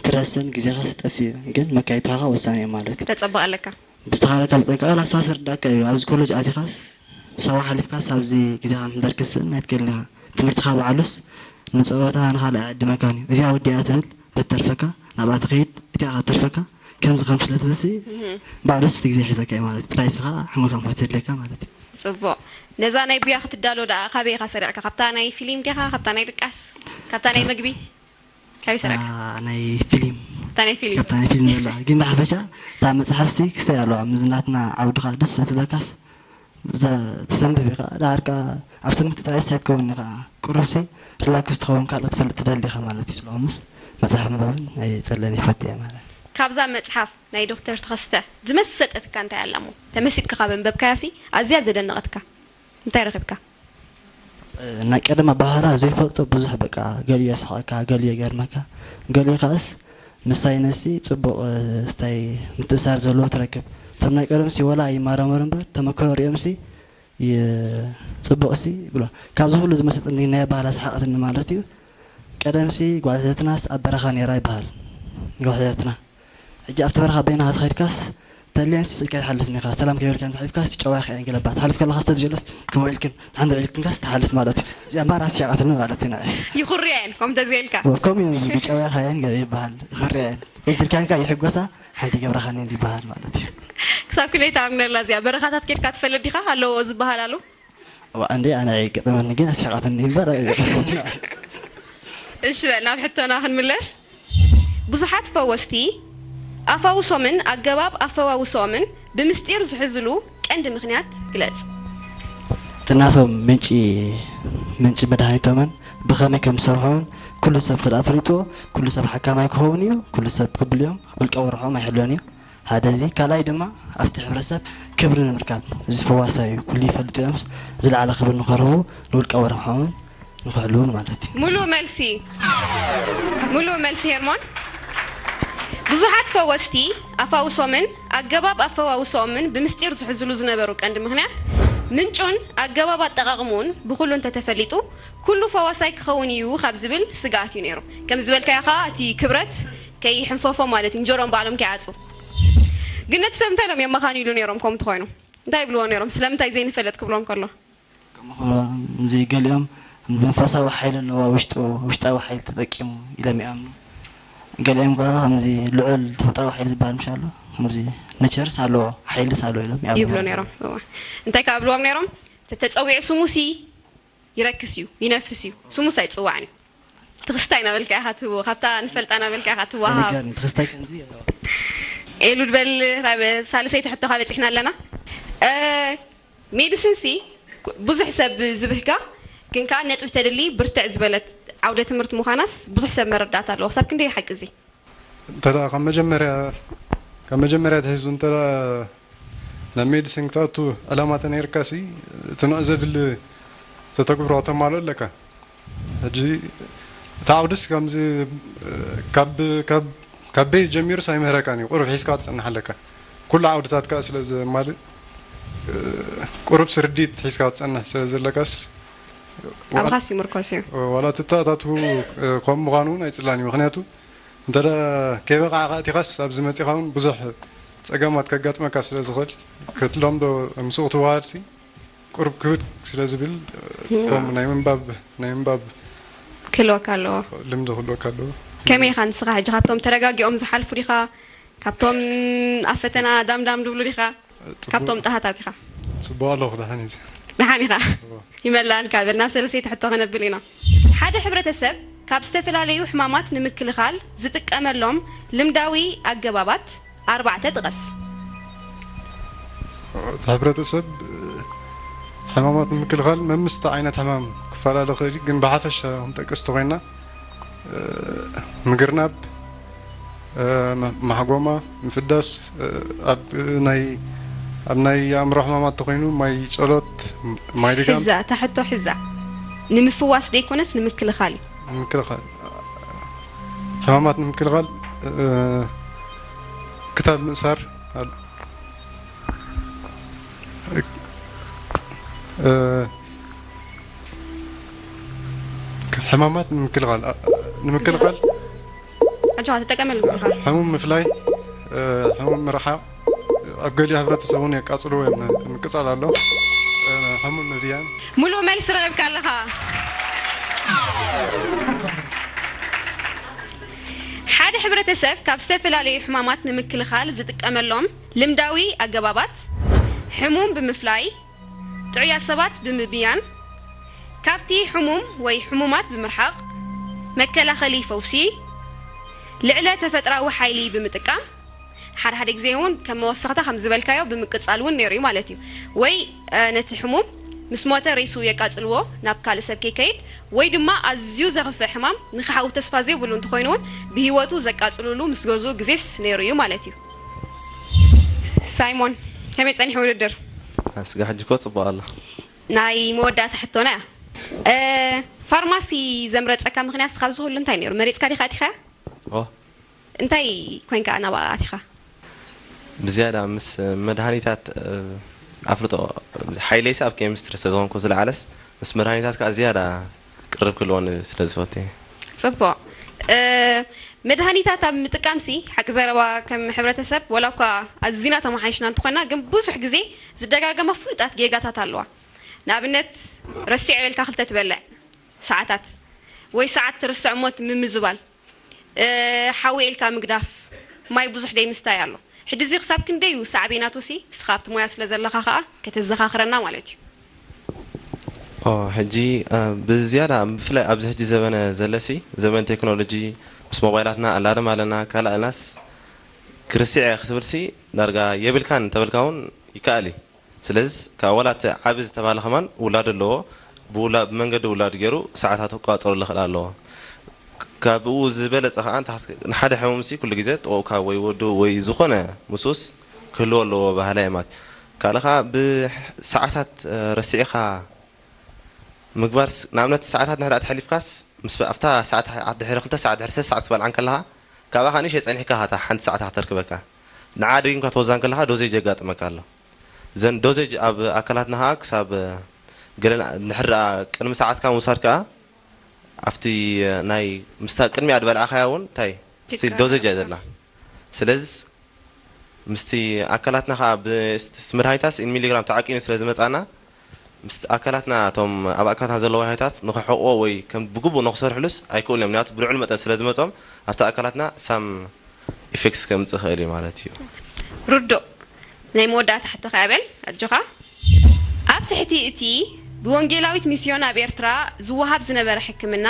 ትረስን ግዜኻስ ይጠፍእ እዩ ግን መካይትኻ ከዓ ወሳኒ እዩ ማለት እዩ ተፀብቕ ኣለካ ብዝተኻለካ መጠን ከዓ ላሳስ ርዳካ እዩ ኣብዚ ኮለጅ ኣቲኻስ ሳዋ ሓሊፍካስ ኣብዚ ግዜኻ ምሕዳር ክትስእን ኣይትክእልን ኢኻ ትምህርትኻ ባዕሉስ ንፀወታ ንኻልእ ኣዕድመካን እዩ እዚኣ ወዲኣ ትብል በተርፈካ ናብኣ ትኸይድ እቲኣ ከተርፈካ ከምዚ ከም ስለ ትብል ሲ ባዕሉስ እቲ ግዜ ሒዘካ እዩ ማለት እዩ ጥራይ ስኻ ሓንጎልካ ምኳት ዘድልየካ ማለት እዩ ጽቡቕ ነዛ ናይ ቡያ ክትዳሎ ደኣ ካበይ ኢኻ ሰሪዕካ ካብታ ናይ ፊሊም ዲኻ ካብታ ናይ ድቃስ ካብታ ናይ መግቢ ካበይ ሰሪዕካ ናይ ፊሊም ካብታ ናይ ፊሊም ካብታ ናይ ፊልም ዘለዋ ግን ብሓፈሻ እታ መፅሓፍ ሲ ክስተይ ኣለዋ ምዝናትና ዓውድኻ ደስ ስለ ትብለካስ እዛ ትተንብብ ኢኻ፣ ደሓር ከኣ ኣብ ትምህርቲ ጥራይ ሳይኮን ኢኻ፣ ቁሩብሲ ሪላክስ ትኸውን፣ ካልኦት ትፈልጥ ትደሊ ኢኻ ማለት እዩ። ስለምስ መጽሓፍ ምንባብን ኣይጸለን፣ ይፈት እየ ማለት። ካብዛ መጽሓፍ ናይ ዶክተር ተኸስተ ዝመሰጠትካ እንታይ ኣላ እሞ? ተመሲጥካ ካብ ኣንበብካያሲ ኣዝያ ዘደነቐትካ እንታይ ረኺብካ? ናይ ቀደም ኣበሃህላ ዘይፈልጦ ብዙሕ፣ በቃ፣ ገሊኡ የስሕቐካ፣ ገሊኡ የገርመካ፣ ገሊኡ ከኣስ ምስ ሳይንስሲ ጽቡቕ፣ እ፣ ስታይ ምትእሳር ዘለዎ ትረክብ። እቶም ናይ ቀደምሲ ወላ ኣይማረመሩ እምበር፣ ተመክሮ ሪኦምሲ ይ-፣ ጽቡቕሲ ይብሎ። ካብዚ ኩሉ ዝመሰጠኒ ናይ ኣበሃህላ ሰሓቐትኒ ማለት እዩ። ቀደምሲ ጓል ሕዘትናስ ኣብ በረኻ ነይራ ይበሃል። ጓል ሕዘትና ሕጂ ኣብቲ በረኻ በይንኻ ተኸድካስ፣ ተልየንሲ ስልካ ይሓልፍኒ ኢኻ፣ ሰላም ከይበልካ እንተሓሊፍካስ፣ ጨዋ ኢኻ እየን ገለባት። ሓሊፍ ከለኻ ሰብ ዜሎስ፣ ከምኡ ኢልክን፣ ሓንዶ ኢልክንካስ ትሓልፍ ማለት እዩ። እዚኣ እምበኣር ኣስያቓትኒ ማለት እዩ ንዓይ። ይኹርያ እየን፣ ከምኡ እንተዘይልካ። ከምኡ እዩ፣ ጨዋ ኢኻ እየን ገለ ይበሃል፣ ይኹርያ እየን። እንክልካንካ ይሕጎሳ፣ ሓንቲ ይገብረኻኒ ይበሃል ማለት እዩ። ክሳብ ክንደይ ትኣምነላ እዚኣ? በረኻታት ኬድካ ትፈልጥ ዲኻ? ኣለዎ ዝበሃል ኣሎ? እዋ፣ እንዴ፣ ኣነ ኣይገጠመኒ፣ ግን ኣስያቓትኒ እምበር ኣይገጠመኒ። እሺ፣ በል፣ ናብ ሕቶና ክንምለስ። ብዙሓት ፈወስቲ ኣፋውሶምን ኣገባብ ኣፈዋውሶምን ብምስጢር ዝሕዝሉ ቀንዲ ምኽንያት ግለጽ። እቲ ናቶም ምንጪ፣ ምንጪ መድሃኒቶምን ብኸመይ ከም ዝሰርሖን ኩሉ ሰብ እንተ ደኣ ፈሊጥዎ፣ ኩሉ ሰብ ሓካማይ ክኸውን እዩ፣ ኩሉ ሰብ ክብል እዮም፣ ውልቃዊ ረብሓኦም ኣይሕሎን እዩ። ሓደ እዚ፣ ካልኣይ ድማ ኣብቲ ሕብረተሰብ ክብሪ ንምርካብ፣ እዚ ፈዋሳይ እዩ፣ ኩሉ ይፈልጥ እዮም፣ ዝለዓለ ክብሪ ንኸርህቡ፣ ንውልቃዊ ረብሓኦምን ንኽሕልውን ማለት እዩ። ሙሉእ መልሲ፣ ሙሉእ መልሲ ሄርሞን። ብዙሓት ፈወስቲ ኣፋውሶምን ኣገባብ ኣፈዋውሶምን ብምስጢር ዝሕዝሉ ዝነበሩ ቀንዲ ምኽንያት፣ ምንጩን ኣገባብ ኣጠቓቕምኡን ብኹሉ እንተተፈሊጡ፣ ኩሉ ፈዋሳይ ክኸውን እዩ ካብ ዝብል ስግኣት እዩ ነይሩ። ከም ዝበልካዮ ኸኣ እቲ ክብረት ከይሕንፈፎ ማለት እዩ፣ እንጀሮም ባዕሎም ከይዓጽዉ። ግን ነቲ ሰብ እንታይ ኢሎም የመኻንይሉ ነይሮም ከምኡ እንተኾይኑ? እንታይ ይብልዎ ነይሮም? ስለምንታይ ዘይንፈልጥ ክብሎም ከሎ? ከምዚ ገሊኦም መንፈሳዊ ሓይሊ ኣለዋ፣ ውሽጡ-፣ ውሽጣዊ ሓይሊ ተጠቂሙ ኢሎም ይኣምኑ። ገሊኦም ከኣ ከምዚ ልዑል ተፈጥራዊ ሓይሊ ዝበሃል ምሽ ኣሎ፣ ከምዚ ነቸርስ ኣለዎ፣ ሓይልስ ኣለዎ ኢሎም ይኣምኑ ይብሉ ነይሮም። ነይሮም። እዋ። እንታይ ከ ኣብልዎም ነይሮም? ተተጸዊዑ ስሙሲ ይረክስ እዩ፣ ይነፍስ እዩ። ስሙስ ኣይጽዋዕን እዩ። ትኽስታይ እናበልካ ኢኻ ትህቦ፣ ካብታ ንፈልጣ እናበልካ ኢኻ ትወሃብ። ንገርኒ፣ ትኽስታይ ከምዚ ኣለዋ። ኤሉ ድበል፣ ራብ-፣ ሳልሰይቲ ሕቶኻ በጺሕና ኣለና። እ፣ ሜዲሲንሲ ብዙሕ ሰብ ዝብህጋ፣ ግን ከኣ ነጥቢ ተድሊ ብርትዕ ዝበለት ዓውደ ትምህርቲ ምዃናስ ብዙሕ ሰብ መረዳእታ ኣለዎ። ክሳብ ክንደይ ሓቂ እዚ? እንተ ደኣ ካብ መጀመርያ፣ ካብ መጀመርያ ኣትሒዙ እንተ ደኣ ናብ ሜዲሲን ክትኣቱ ዕላማ ተነይርካሲ፣ እቲ ንዑ ዘድሊ ተተግብሮ ከተማልኦ ኣለካ። ሕጂ እቲ ዓውድስ ከምዚ ካብ፣ ካብ፣ ካብ ቤዝ ጀሚሩስ ኣይምህረካን እዩ። ቁሩብ ሒዝካ ክትጸንሕ ኣለካ። ኩሉ ዓውድታት ከኣ ስለ ዘማልእ፣ ቁሩብ ስርዲት ሒዝካ ክትጸንሕ ስለ ዘለካስ፣ ኣብኻስ ይምርኮስ እዩ። ዋላ እቲ ኣተኣታትው ከምኡ ምዃኑ እውን ኣይጽላን እዩ። ምኽንያቱ እንተ ደኣ ከይበቓዕካ ኣቲኻስ ኣብዚ መጺኻ እውን ብዙሕ ጸገማት ከጋጥመካ ስለ ዝኽእል፣ ክትለምዶ ምስኡ ክትወሃድሲ ቁሩብ ክብድ ስለ ዝብል፣ እዋ። ከምኡ ናይ ምንባብ፣ ናይ ምንባብ ክህልወካ ኣለዎ። ልምዲ ክህልወካ ኣለዎ። ከመይ ኢኻ ንስኻ ሕጂ? ካብቶም ተረጋጊኦም ዝሓልፉ ዲኻ? ካብቶም ኣብ ፈተና ዳምዳም ድብሉ ዲኻ? ጽቡቕ። ካብቶም ጠሃታት ኢኻ? ጽቡቕ ኣለኹ፣ ደሓን እዩ። ደሓን ኢኻ? እዎ። ይመላልካ። በል ናብ ሰለሰይቲ ሕቶ ከነብል ኢና። ሓደ ሕብረተሰብ ካብ ዝተፈላለዩ ሕማማት ንምክልኻል ዝጥቀመሎም ልምዳዊ ኣገባባት ኣርባዕተ ጥቀስ። እቲ ሕብረተሰብ ሕማማት ንምክልኻል መምስቲ ዓይነት ሕማም ክፈላለ ይኽእል እዩ፣ ግን ብሓፈሻ ክንጠቅስ ተኾይና፣ እ፣ ምግርናብ፣ እ፣ መ-፣ ማሕጎማ፣ ምፍዳስ፣ እ፣ ኣብ ናይ፣ ኣብ ናይ ኣእምሮ ሕማማት ተኾይኑ ማይ ጸሎት፣ ማይ ድጋም። ሕዛ፣ እታ ሕቶ ሕዛ። ንምፍዋስ ደይኮነስ ንምክልኻል እዩ። ንምክልኻል። ሕማማት ንምክልኻል፣ እ፣ ክታብ ምእሳር ኣሎ። እ፣ ሕማማት ንምክልኻል፣ ኣ-፣ ንምክልኻል ኣጆኻ፣ ትጠቀመሉ ዘለኻ። ሕሙም ምፍላይ፣ እ፣ ሕሙም ምርሓቕ፣ ኣብ ገሊኡ ሕብረተሰብ እውን የቃጽልዎ እዮም፣ ምቅጻል ኣሎ። እ፣ ሕሙም ምብያን። ሙሉእ መልሲ ረኺብካ ኣለኻ። ሓደ ሕብረተሰብ ካብ ዝተፈላለዩ ሕማማት ንምክልኻል ዝጥቀመሎም ልምዳዊ ኣገባባት፣ ሕሙም ብምፍላይ፣ ጥዑያት ሰባት ብምብያን፣ ካብቲ ሕሙም ወይ ሕሙማት ብምርሓቕ፣ መከላኸሊ ፈውሲ፣ ልዕለ ተፈጥራዊ ሓይሊ ብምጥቃም፣ ሓደ ሓደ ግዜ እውን ከም መወሰኽታ ከም ዝበልካዮ ብምቅጻል እውን ነይሩ እዩ ማለት እዩ። ወይ ነቲ ሕሙም ምስ ሞተ ሬስኡ የቃጽልዎ ናብ ካልእ ሰብ ከይከይድ፣ ወይ ድማ ኣዝዩ ዘኽፍእ ሕማም ንኽሓዊ ተስፋ ዘይብሉ እንተኾይኑ እውን ብህይወቱ ዘቃጽልሉ ምስ ገዝኡ ግዜስ ነይሩ እዩ ማለት እዩ። ሳይሞን፣ ከመይ ጸኒሑ ውድድር? ስጋ ሕጂ እኮ ጽቡቕ ኣሎ። ናይ መወዳእታ ሕቶና እያ። ፋርማሲ ዘምረጸካ ምኽንያት ስኻብ ዝኽሉ እንታይ ነይሩ? መሪጽካ ዲኻ ኣቲኻ? እንታይ ኮይንካ ናብኣ ኣቲኻ? ብዝያዳ ምስ መድሃኒታት ኣፍልጦ ሓይለይሲ ኣብ ኬሚስትሪ ስለዝኾንኩ ዝለዓለስ ምስ መድሃኒታት ከዓ ዝያዳ ቅርብ ክልዎን ስለዝፈት። ጽቡቕ። መድሃኒታት ኣብ ምጥቃምሲ ሓቂ ዘረባ ከም ሕብረተሰብ ወላ እኳ ኣዚና ተመሓይሽና እንተኾና ግን ብዙሕ ግዜ ዝደጋገማ ፍሉጣት ጌጋታት ኣለዋ። ንኣብነት ረሲዐ ኢልካ ክልተ ትበልዕ ሰዓታት ወይ ሰዓት ትርስዕ እሞ ምምዝባል፣ ሓዊ ኢልካ ምግዳፍ፣ ማይ ብዙሕ ደይ ምስታይ ኣሎ። ሕጂ እዚ ክሳብ ክንደይ እዩ ሳዕቤናቱ ሲ እስኻ ኣብቲ ሞያ ስለ ዘለኻ ከኣ ከተዘኻኽረና ማለት እዩ። ኦ ሕጂ ብዝያዳ ብፍላይ ኣብዚ ሕጂ ዘበነ ዘለሲ ዘበን ቴክኖሎጂ ምስ ሞባይላትና ኣላርም ኣለና ካልእ ኣለናስ ክርስዕ ክትብልሲ ዳርጋ የብልካን እንተበልካ እውን ይከኣል እዩ። ስለዚ ካብ ዋላ እቲ ዓቢ ዝተባለ ከማን ውላድ ኣለዎ፣ ብመንገዲ ውላድ ገይሩ ሰዓታት ክቋጸረሉ ክእል ኣለዎ። ካብኡ ዝበለጸ ከኣ ንሓደ ሕሙም ሲ ኩሉ ግዜ ጥቕኡ ካብ ወይ ወዱ ወይ ዝኾነ ምስኡስ ክህልዎ ኣለዎ ባህላ እየ ማለት። ካልእ ከኣ ብሰዓታት ረሲዕኻ ምግባር ንኣብነት ሰዓታት ንሕዳ ተሕሊፍካስ ምስ ኣብታ ሰዓት ድሕሪ ክልተ ሰዓት ድሕሪ ሰለስተ ሰዓት ክትበልዓ እንከለኻ ካብኣ ከኣ ንእሽተይ ጸኒሕካ ኢኻ እታ ሓንቲ ሰዓት ክትረክበካ ንዓ ደጊምካ ትወዛ እንከለኻ ዶዜጅ የጋጥመካ ኣሎ። ዘን ዶዜጅ ኣብ ኣካላትና ከኣ ክሳብ ገለ ንሕር ደኣ ቅድሚ ሰዓትካ ምውሳድ ከኣ ኣብቲ ናይ ምስታ ቅድሚኣ ዝበልዓኻያ እውን እንታይ ስቲል ዶዜጅ እያ ዘላ። ስለዚ ምስቲ ኣካላትና ከዓ ብስቲ መድሃኒታት ኢን ሚሊግራም ተዓቂኑ ስለ ዝመፃና ምስቲ ኣካላትና እቶም ኣብ ኣካላትና ዘለዉ መድሃኒታት ንክሕቕዎ ወይ ከም ብግቡእ ንክሰርሕሉስ ኣይክእሉን እዮም ምክንያቱ ብልዑል መጠን ስለ ዝመፆም ኣብቲ ኣካላትና ሳም ኢፌክትስ ከምፅእ ይኽእል እዩ ማለት እዩ። ርዱእ። ናይ መወዳእታ ሕቶ ከ ኣበል ኣጆኻ። ኣብ ትሕቲ እቲ ብወንጌላዊት ሚስዮን ኣብ ኤርትራ ዝወሃብ ዝነበረ ሕክምና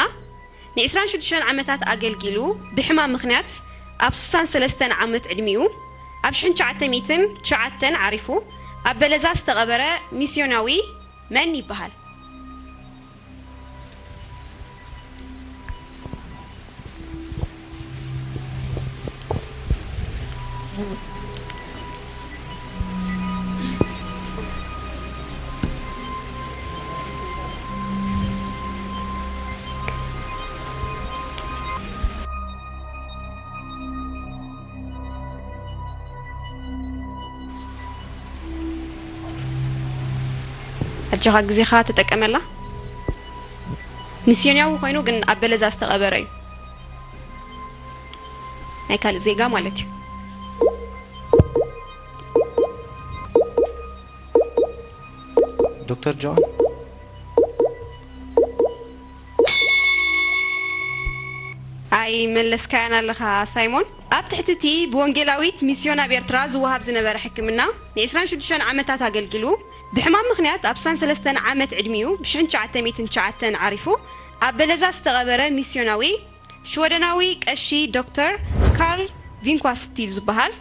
ንዒስራን ሽዱሽተን ዓመታት ኣገልጊሉ ብሕማም ምኽንያት ኣብ ሱሳን ሰለስተን ዓመት ዕድሚኡ ኣብ ሽሕን ትሽዓተ ሚእትን ትሽዓተን ዓሪፉ ኣብ በለዛ ዝተቐበረ ሚስዮናዊ መን ይበሃል? ኣጆኻ ግዜኻ ተጠቀመላ። ሚስዮናዊ ኮይኑ ግን ኣብ በለዛ ዝተቐበረ እዩ። ናይ ካልእ ዜጋ ማለት እዩ። ዶክተር ጆን ኣይመለስካያን ኣለኻ ሳይሞን። ኣብ ትሕቲ እቲ ብወንጌላዊት ሚስዮን ኣብ ኤርትራ ዝወሃብ ዝነበረ ሕክምና ን ዕስራን ሽዱሽተን ዓመታት ኣገልጊሉ ብሕማም ምኽንያት ኣብ ሱሳን ሰለስተን ዓመት ዕድሚኡ ብ ሽሕን ትሽዓተ ሚእትን ትሽዓተን ዓሪፉ ኣብ በለዛ ዝተቐበረ ሚስዮናዊ ሽወደናዊ ቀሺ ዶክተር ካርል ቪንኳስቲል ዝበሃል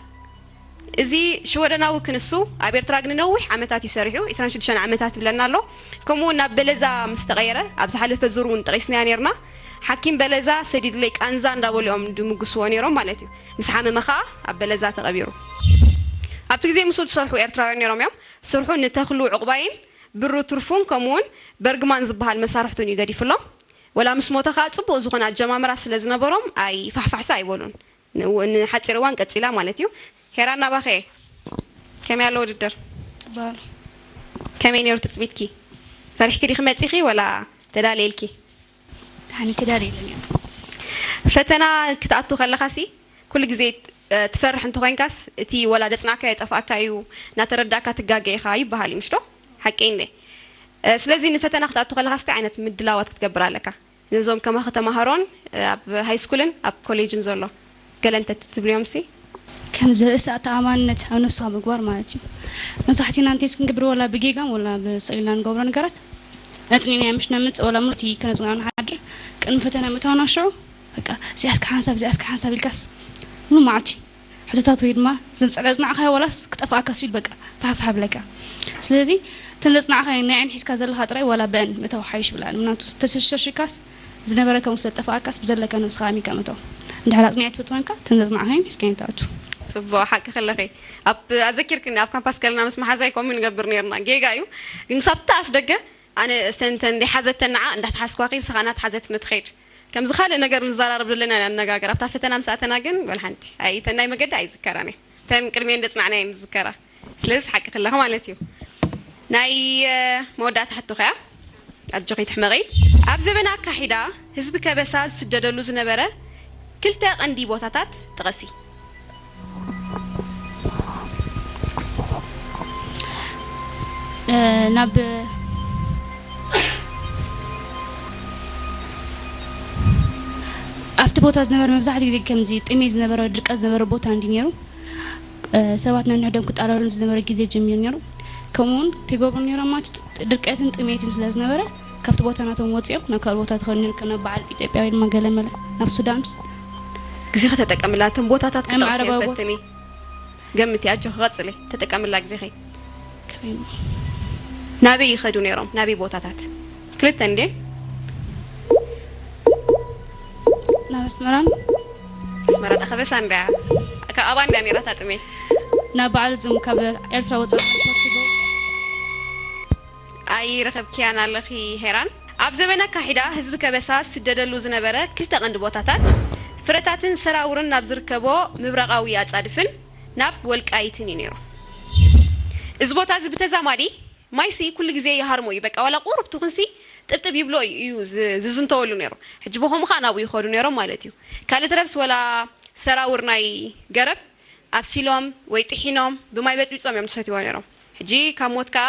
እዚ ሽወደናዊ ክንሱ ኣብ ኤርትራ ግን ነዊሕ ዓመታት እዩ ሰሪሑ፣ ዕስራን ሽዱሽተን ዓመታት ይብለና ኣሎ። ከምኡ እውን ናብ በለዛ ምስ ተቐየረ፣ ኣብ ዝሓለፈ ዙር እውን ጠቒስናያ ነይርና፣ ሓኪም በለዛ ሰዲድለይ ቃንዛ እንዳበሉ እዮም ድምጉስዎ ነይሮም ማለት እዩ። ምስ ሓመመ ኸኣ ኣብ በለዛ ተቐቢሩ። ኣብቲ ግዜ ምስኡ ዝሰርሑ ኤርትራውያን ነይሮም እዮም። ስርሑ ንተኽሉ ዕቑባይን ብሩ ትርፉን ከምኡ እውን በርግማን ዝበሃል መሳርሕቱን እዩ ገዲፍሎም። ወላ ምስ ሞተ ኸኣ ጽቡቕ ዝኾነ ኣጀማምራ ስለ ዝነበሮም ኣይፋሕፋሕሲ ኣይበሉን። ንሓፂር እዋን ቀፂላ ማለት እዩ። ሄራን ናባኸ ከመይ ኣሎ ውድድር? ፅባሉ ከመይ ነይሩ ትፅቢትኪ? ፈሪሕኪ ዲኺ መፂኺ ወላ ተዳልየልኪ? ሓንቲ ዳል የለን እያ ፈተና ክትኣቱ ከለኻሲ ኩሉ ግዜ ትፈርሕ እንተኾይንካስ እቲ ወላ ደፅናካ የጠፍኣካ እዩ እናተረዳእካ ትጋገ ኢኻ ይበሃል እዩ ምሽዶ? ሓቂ እንደ ስለዚ ንፈተና ክትኣቱ ከለኻስ እንታይ ዓይነት ምድላዋት ክትገብር ኣለካ? ነዞም ከማኺ ተማሃሮን ኣብ ሃይስኩልን ኣብ ኮሌጅን ዘሎ ገለ እንተ ትብልዮም ሲ? ከም ዝርእሰ ኣተኣማንነት ኣብ ነብስኻ ምግባር ማለት እዩ። መብዛሕቲና ንቴስት ክንገብር ወላ ብጌጋም ወላ ብስቕ ኢልና ንገብሮ ነገራት ነጽኒዕናዮ ምሽ ነምጽእ ወላ ሙሉእ እቲ ከነጽንዖ ንሓድር ቅድሚ ፈተና ምእታውና ሽዑ በቃ እዚኣስ ክሓንሳብ እዚኣስ ክሓንሳብ ኢልካስ ሙሉእ መዓልቲ ሕቶታት ወይ ድማ ዘምፀ ዘፅናዕካዮ ዋላስ ክጠፍኣካ ሲል በቃ ፋሕፋሕ ብለካ። ስለዚ እተን ዘፅናዕካዮ ናይ ዓይን ሒዝካ ዘለካ ጥራይ ዋላ ብአን ምእታው ሓይሽ ብላ። ምናቱ ተሸርሽርካስ ዝነበረ ከምኡ ስለ ጠፍኣካስ ብዘለካ ነብስኻ ኣሚካ ምእታው። እንድሕር ኣፅኒዕት ብትኾንካ እተን ዘፅናዕካዮን ሒዝካዮን ትኣቱ። ጽቡቕ ሓቂ ከለኺ። ኣብ ኣዘኪርክኒ ኣብ ካምፓስ ከለና ምስ መሓዛይ ከምኡ ንገብር ነርና። ጌጋ እዩ። ግን ክሳብ ኣፍ ደገ ኣነ እስተንተን እንዲሓዘተን ንዓ እንዳተሓዝኳኺ ንስኻ እናተሓዘትኒ ትኸይድ። ከምዚ ካልእ ነገር ንዘራረብ ዘለና ኢና ንነጋገር። ኣብታ ፈተና ምስ ኣተና ግን በል ሓንቲ ኣይተን ናይ መገዲ ኣይዝከራን እየ። እተን ቅድሜ እንደ ጽናዕና እየን ዝዝከራ። ስለዚ ሓቂ ከለኺ ማለት እዩ። ናይ መወዳእታ ሕቶ ከያ ኣጆኺ ትሕመቒ። ኣብ ዘበና ኣካሒዳ ህዝቢ ከበሳ ዝስደደሉ ዝነበረ ክልተ ቀንዲ ቦታታት ጥቐሲ። ናብ ኣብቲ ቦታ ዝነበረ መብዛሕትኡ ግዜ ከምዚ ጥሜት ዝነበረ ድርቀት ዝነበረ ቦታ እንዲ ነይሩ። ሰባት ነንሕዶም ክጣረሩን ዝነበረ ግዜ ጀሚሩ ነይሩ። ከምኡ እውን ትገብሩ ነይሮም ማለት ድርቀትን ጥሜትን ስለ ዝነበረ ካብቲ ቦታ ናቶም ወፂኦም ናብ ካልእ ቦታ ተኸዱ ነይሩ። ከም ናብ በዓል ኢትዮጵያ ወይ ድማ ገለመለ ናብ ሱዳንስ ግዜ ከተጠቀምላ እተን ቦታታት ክጠቕስዮ ፈትኒ። ገምቲ ኣጆኺ ቀጽሊ ተጠቀምላ ግዜኺ። ከመይ እሞ? ናበይ ይኸዱ ነይሮም? ናበይ ቦታታት? ክልተ እንዴ? ናብ ኣስመራን ኣስመራ ዳኸበሳ እንዳ ካብ ኣባ እንዳ ነይራ ታጥሜ። ናብ በዓል እዞም ካብ ኤርትራ ወጻኢ ፖርቱጋል። ኣይረኸብክያን ኣለኺ ሄራን። ኣብ ዘበን ኣካሒዳ ህዝቢ ከበሳ ዝስደደሉ ዝነበረ ክልተ ቀንዲ ቦታታት ፍረታትን ሰራውርን ናብ ዝርከቦ ምብራቓዊ ኣጻድፍን ናብ ወልቃይትን እዩ ነይሩ። እዚ ቦታ እዚ ብተዛማዲ ማይሲ ኩሉ ግዜ ይሃርሞ እዩ። በቃ ዋላ ቁሩብ ትኹንሲ ጥብጥብ ይብሎ እዩ ዝ- ዝዝንተወሉ ነይሩ። ሕጂ ብኸምኡ ከዓ ናብኡ ይኸዱ ነይሮም ማለት እዩ። ካልእ ትረፍስ ወላ ሰራውር ናይ ገረብ ኣብሲሎም ወይ ጥሒኖም ብማይ በፅቢፆም እዮም ዝሰትይዎ ነይሮም። ሕጂ ካብ ሞት ከዓ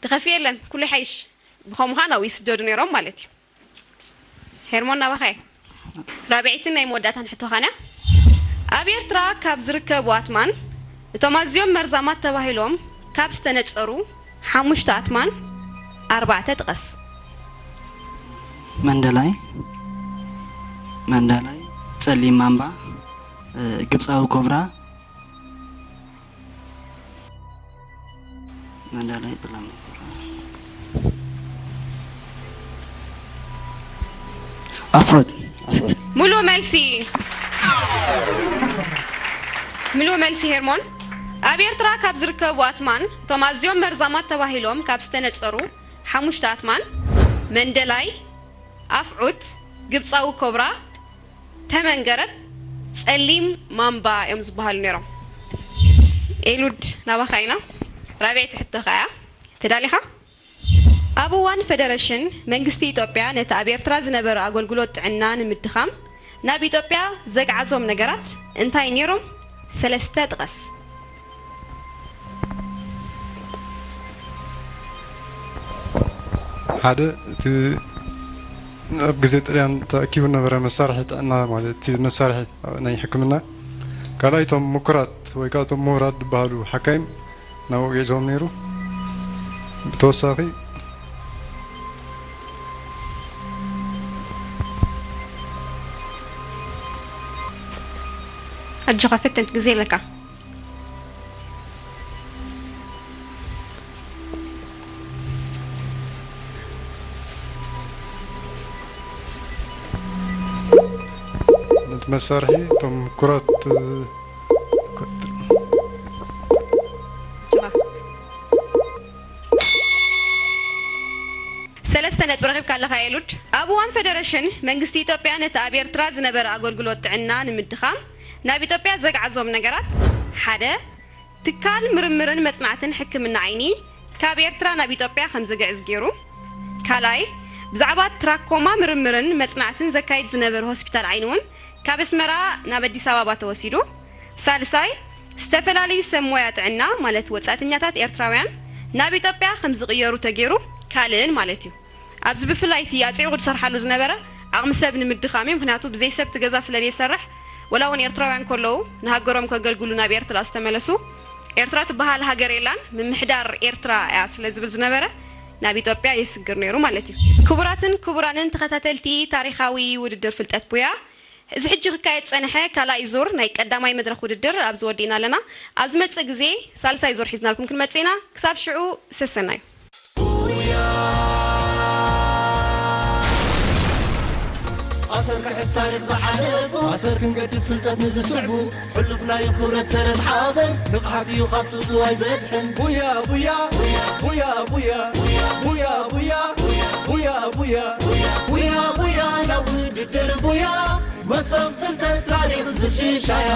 ድኸፊ የለን፣ ኩሉ ይሓይሽ። ብኸምኡ ከዓ ናብኡ ይስደዱ ነይሮም ማለት እዩ። ሄርሞን ናባኻ እየ። ራብዐይትን ናይ መወዳእታን ሕቶኻን እያ። ኣብ ኤርትራ ካብ ዝርከቡ ኣትማን እቶም ኣዝዮም መርዛማት ተባሂሎም ካብ ዝተነጸሩ ሓሙሽተ ኣትማን ኣርባዕተ ጥቀስ። መንደላይ፣ መንደላይ፣ ጸሊም ማንባ፣ ግብጻዊ ኮብራ፣ መንደላይ ጥላም ኣፍሮት ኣፍሮት። ሙሉእ መልሲ ሙሉእ መልሲ ሄርሞን። ኣብ ኤርትራ ካብ ዝርከቡ ኣትማን እቶም ኣዝዮም መርዛማት ተባሂሎም ካብ ዝተነጸሩ ሓሙሽተ ኣትማን መንደላይ፣ ኣፍዑት፣ ግብጻዊ ኮብራ፣ ተመን ገረብ፣ ጸሊም ማንባ እዮም ዝበሃሉ ነይሮም። ኤሉድ ናባኻ ኢና። ራብዐይቲ ሕቶኻ እያ። ተዳሊኻ? ኣብ እዋን ፈደረሽን መንግስቲ ኢትዮጵያ ነቲ ኣብ ኤርትራ ዝነበረ ኣገልግሎት ጥዕና ንምድኻም ናብ ኢትዮጵያ ዘግዓዞም ነገራት እንታይ ነይሮም? ሰለስተ ጥቀስ። ሓደ እቲ ኣብ ግዜ ጥልያን ተኣኪቡ ነበረ መሳርሒ ጥዕና ማለት እቲ መሳርሒ ናይ ሕክምና፣ ካልኣይ እቶም ምኩራት ወይ ከዓ እቶም ምሁራት ዝበሃሉ ሓካይም ናብኡ ጉዕዞም ነይሩ። ብተወሳኺ ኣጆኻ ፈትን ግዜ ኣለካ። ነቲ መሳርሒ እቶም ኩራት ሰለስተ ነጥቢ ረኺብካ ኣለኻ ኤሉድ። ኣብ እዋን ፈደረሽን መንግስቲ ኢትዮጵያ ነቲ ኣብ ኤርትራ ዝነበረ ኣገልግሎት ጥዕና ንምድኻም ናብ ኢትዮጵያ ዘግዓዞም ነገራት ሓደ ትካል ምርምርን መጽናዕትን ሕክምና ዓይኒ ካብ ኤርትራ ናብ ኢትዮጵያ ከም ዝግዕዝ ገይሩ። ካልኣይ ብዛዕባ ትራኮማ ምርምርን መጽናዕትን ዘካይድ ዝነበረ ሆስፒታል ዓይኒ እውን ካብ ኣስመራ ናብ ኣዲስ ኣበባ ተወሲዱ። ሳልሳይ ዝተፈላለዩ ሰብ ሞያ ጥዕና ማለት ወጻእተኛታት ኤርትራውያን ናብ ኢትዮጵያ ከም ዝቕየሩ ተገይሩ። ካልእን ማለት እዩ። ኣብዚ ብፍላይ እቲ ኣጽዒቑ ዝሰርሓሉ ዝነበረ ዓቕሚ ሰብ ንምድኻም እዩ። ምኽንያቱ ብዘይ ሰብ እቲ ገዛ ስለ ዘይሰርሕ ወላ እውን ኤርትራውያን ከለዉ ንሃገሮም ከገልግሉ ናብ ኤርትራ ዝተመለሱ ኤርትራ ትበሃል ሃገር የላን ምምሕዳር ኤርትራ እያ ስለ ዝብል ዝነበረ ናብ ኢትዮጵያ የስግር ነይሩ ማለት እዩ። ክቡራትን ክቡራንን ተኸታተልቲ ታሪኻዊ ውድድር ፍልጠት ቡያ እዚ ሕጂ ክካየድ ዝጸንሐ ካልኣይ ዙር ናይ ቀዳማይ መድረኽ ውድድር ኣብዚ ወዲእና ኣለና። ኣብ ዝመጽእ ግዜ ሳልሳይ ዙር ሒዝናልኩም ክንመጽእ ኢና። ክሳብ ሽዑ ሰሰናዩ። ኣሰር ክሕዝ ታሪኽ ዝሓለፉ ኣሰር ክንገድፍ ፍልጠት ንዝስዕቡ ሕሉፍ ናይ ክብረት ሰረት ሓበን ንቕሓት እዩ ካብ ጽጽዋይ ዘድሕን ቡያ ቡያ ቡያ ቡያ ቡያ ቡያ ቡያ ቡያ ቡያ ቡያ ናብ ውድድር ቡያ መሰብ ፍልጠት ታሪኽ ዝሽሻያ